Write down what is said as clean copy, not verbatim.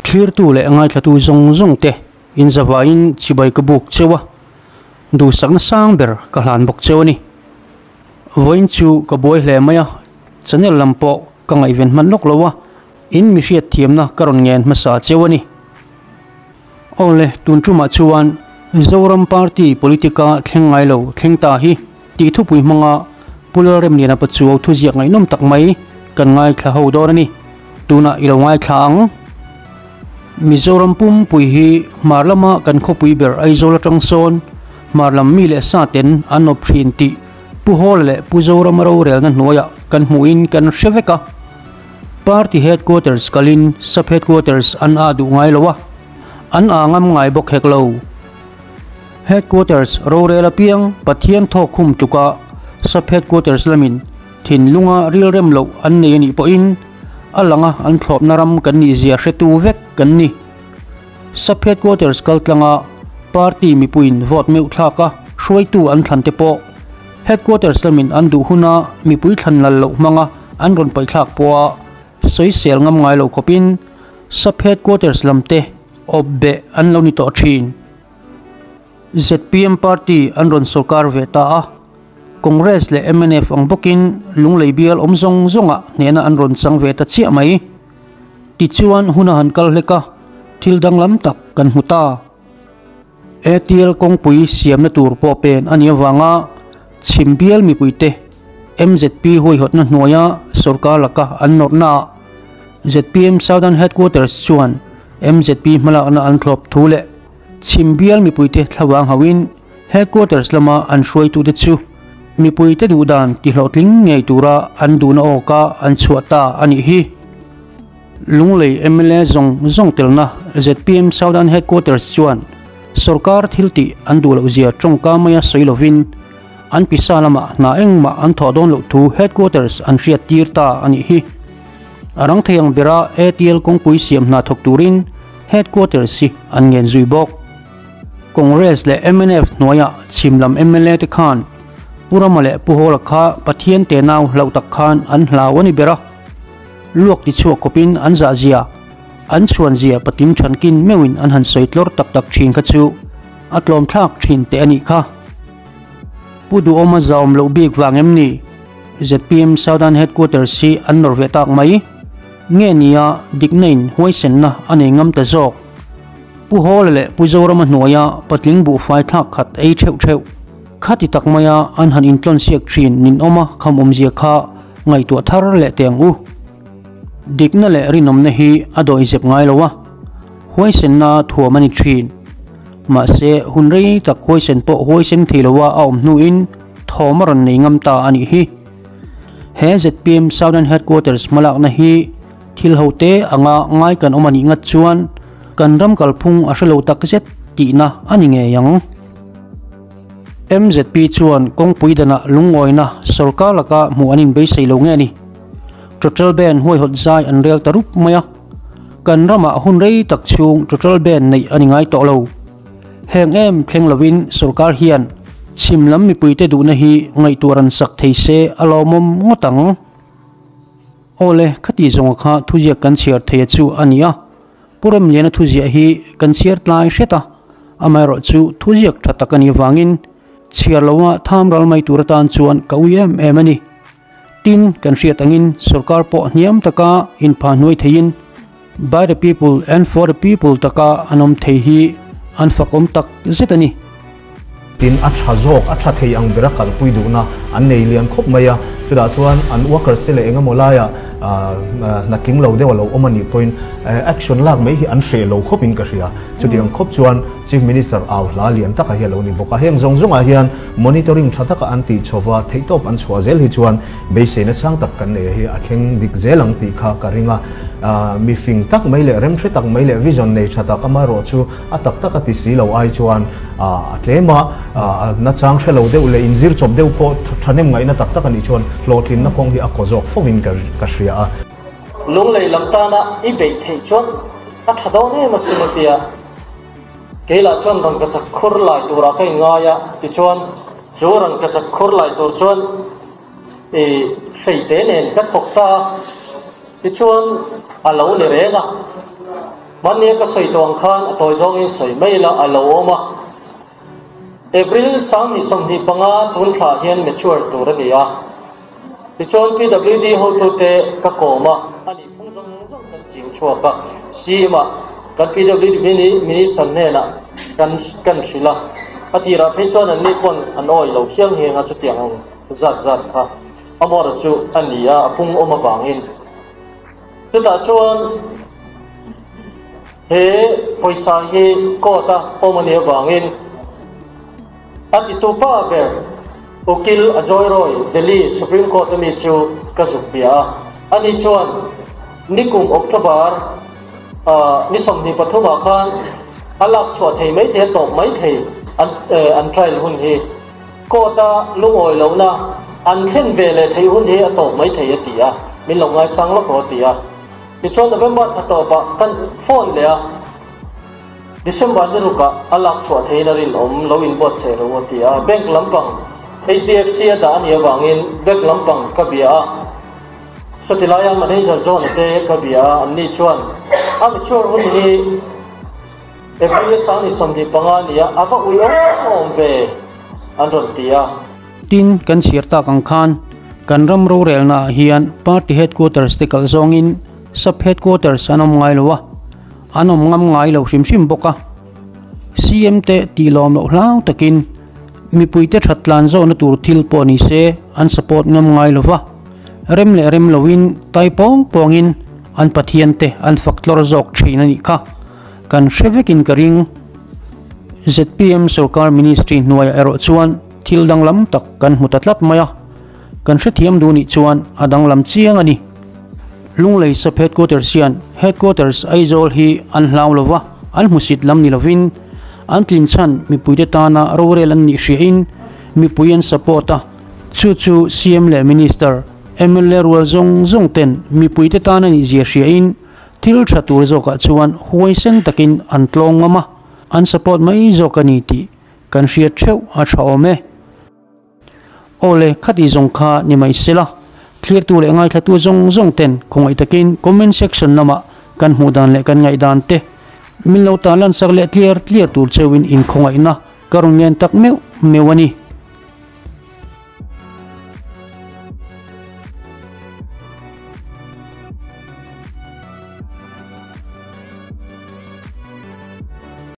Thlirtu leh ngaithlatu zawng zawng te inzavaiin chibai ka buk cheu a, duhsakna sang ber ka hlan bawk cheu a ni. Vawiin chu ka buai hle mai a, channel lam pawh ka ngaihven hman lawk lo a, in mi hriat thiamna ka rawn ngen hmasa cheu a ni. Awle, tun tumah chuan Zoram Party politica thleng ngai lo thleng ta hi tih thupui hmanga Pu Lalremliana Pachuau thuziak ngaihnawm tak mai kan ngaithla ho dawn a ni. Tunah i lo ngaithla ang. Mizoram pumpui hi hmar lama kan khawpui ber Aizawl atang sawn hmar lam mi leh sa ten an awp thin tih Pu Hawla leh Pu Zorama rorelna hnuaiah kan hmuhin kan hre vek a. Party headquarters kalin sub headquarters an ah duh ngai lo a, an ah ngam ngai bawk hek lo. Headquarters rorel apiang Pathian thawk khum tluka sub headquarters lamin thinlunga rilrem loh an nei a nih pawhin a langa an thlawpna ram kan nih zia hretu vek kan ni. Sub headquarters kaltlanga party mipuiin vote meuh thlaka hruaitu an thlan te pawh headquarters lamin an duh huna mipui thlan lal loh hmanga an rawn paihthlak pawha sawisel ngam ngai lo khawpin sub headquarters lam te awp beh an lo ni tawh thin. Zpm party an rawn sawrkar ve ta a, Congress leh mnf ang bawkin Lunglei bial awm zawng zawngah hnehna an rawn chang ve ta chiah mai. Tichuan hun a han kal hlek a, thil danglam tak kan hmu ta. ATL kawngpui siamna tur pawh pen a nih avanga chhim bial mipuite MZP huaihawtna hnuaia sorkar laka an nawrhnaah zpm Southern Headquarters chuan MZP hmalakna an thlawp thu leh chhim bial mipuite thlavang hauhin Headquarters lama an hruaitute chu mipuite duhdan tihlawhtling ngei tura an duhna awka an chhuah ta a nih hi. Lunglei mla zawng zawng telna zpm Southern Headquarters chuan sorkar thil tih an duh loh zia tawngka maia sawi lovin an pisa lamah hna engmah an thawh dawn loh thu Headquarters an hriat tir ta a nih hi. A rang thei ang bera ATL kawngpui siam hna thawk turin Headquarters hi an ngen zui bawk. Congress leh mnf hnuaiah chhim lam mla te khan Pu Rama leh Pu Hawla kha Pathian tenau hlauh tak khan an hlau a ni ber a. Luak ti chhuak khawpin an zah zia, an chhuan zia patling thankin meuhin an han sawi tlawr tak tak thin kha chu a tlawm thlak thin teh a nih kha. Pu Duhawma zahawm loh bik vang em ni? Zpm Southern Headquarters hi an nawr ve tak mai. Nge nia dikna in huaisenna a nei ngam ta zawk. Pu Hawla leh Pu Zorama hnuaia patling buhfai thlak khat ei theuh theuh. Khati tak maia an han intlawn siak thin ninawma kham awmzia kha ngaihtuah thar leh teh ang u. Dikna leh rinawmna hi a dawihzep ngai lo a, huaisenna thuam a ni thin. Mahse, hun rei tak huaisen pawh huaisen thei loa a awm hnuin thawm a rawn nei ngam ta a nih hi. He zpm Southern Headquarters hmalakna hi thil hote anga ngai kan awm a nih ngat chuan kan ram kalphung a hre lo takzet tihna a ni ngei ang. MZP chuan kawngpui danah lungawina sorkar laka hmuh an inbeisei lo nge ni? Total ban huaihawt zai an rel ta rup mai a, kan ramah hun rei tak chhung total ban neih a ni ngai tawh lo. Heng em thleng lovin sorkar hian chhim lam mipuite duhna hi ngaihtuah ran sak thei se a lawmawm ngawt ang. Awle, khati zawnga kha thuziak kan chhiar thei a chu a ni a. Pu Remliana thuziah hi kan chhiar tlai hret a, amaherawh chu thuziak tha tak a nih avangin chhiar loa tham ral mai tur atan chuan ka ui em em a ni. Tin, kan hriat angin sorkar pawh hniam taka inpha hnuai theiin by the people and for the people taka an awm thei hi an fakawm tak zet a ni. Tin, a tha zawk, a tha thei ang bera kalpui duhna an nei lian khawp mai a, chutah chuan an workers te leh engemaw laia hna tling lo deuh a lo awm a nih pawhin action lak mai hi an hreh lo khawpin ka hria. Chutiang khawp chuan Chief Minister au hla lian taka hi a lo ni bawk a, heng zawng zawngah hian monitoring tha taka an tih chhova theihtawp an chhuah zel hi chuan beiseina sang tak kan neih hi a thleng dik zel ang tih kha ka ring a. Mi fing tak mai leh remhre tak mai leh vision nei tha tak amaherawh chu A tak tak a ti si lo ai chuan a tlem a, nachang hre lo deuh leh inzir chawp deuh pawh thahnem ngaihna tak tak a nih chuan hlawhtlinna kawng hi a kaw zawk fovin ka hria a. Lunglei lam tana i beih theih chuan a tha dawn em asin a ti a, keilah chuan rangkachak khur lai turah ka inngai a, tichuan chu rangkachak khur lai tur chuan i hreite nen ka thawk ta a, tichuan a lo ni reng a. Hmannia ka sawi tawh ang khan a tawi zawngin sawi mai ila a lo awm a. April 2025 tun thlah hian mature tur a ni a. Tichuan PWD hotute ka kawm a, a nih phung zawng zawng kan ching chhuak a, CM ah kan PWD Minister hnenah kan kan hrilh a, a tirah phei chuan an ni pawn an awi lo hiang hiang a chutiang ang zat zat kha a mawra chu a ni a, a pung awm avangin. Chutah chuan he pawisa hi court a awm a nih avangin a titu pa ber Ukil Ajoy Roy, Delhi Supreme Court a mi chu ka zuk bia a. Ani chuan nikum October ni 23 ah khan a lak chhuah thei mai thei a tawp mai thei an an trial hun hi. Court a lungawi lohna an thlen ve leh theih hun hi a tawp mai thei a ti a, min lo ngaichang lawk rawh a ti a. Tichuan November thla tawpah kan phone leh a, December ni rukah a lak chhuah theiin a rinawm lo inbuatsaih rawh u a ti a. Bank lampang HDFC a dah a nih avangin bank lampang ka bia a, sawti laia manager John-a te ka bia a, anni chuan a mature hun hi April 2025 a ni a, a va ui awm awm ve an rawn ti a. Tin, kan chhiar tak ang khan kan ram rorelna ah hian party headquarters te kalh zawngin sub headquarters an awm ngai lo a, an awm ngam ngai lo hrim hrim bawk a. CM te tih lawm loh hlau takin mipui te that tlan zawhna tur thil pawh ni se an support ngam ngai lo va, rem leh rem loin tai pawng pawngin an Pathian te an fak tlawr zawk thin a nih kha. Kan hre vekin ka ring. Zpm sorkar ministry hnuaiah erawh chuan thil danglam tak kan hmu ta tlat mai a, kan hrethiam duh nih chuan a danglam chiang a ni. Lunglei sub headquarters hian headquarters Aizawl hi an hlau lo va, an hmusit lam ni lovin an tlin chhan mipuite tana rorel an nih hriain mipui an support a, chu chu CM leh Minister, mla rual zawng zawng ten mipuite tana nih zia hriain Thil tha tur zawkah chuan huaisen takin an tlawng ngam a, an support mai zawk a ni tih kan hriat theuh a tha awm e. Awle, khati zawng kha ni mai se la, thlirtu leh ngaithlatu zawng zawng ten khawngaih takin comment section lamah kan hmuh dan leh kan ngaihdan te min lo tan lansak leh tliar tliar tur cheuhin inkhawngaihna ka rawn ngen tak meuh meuh a ni.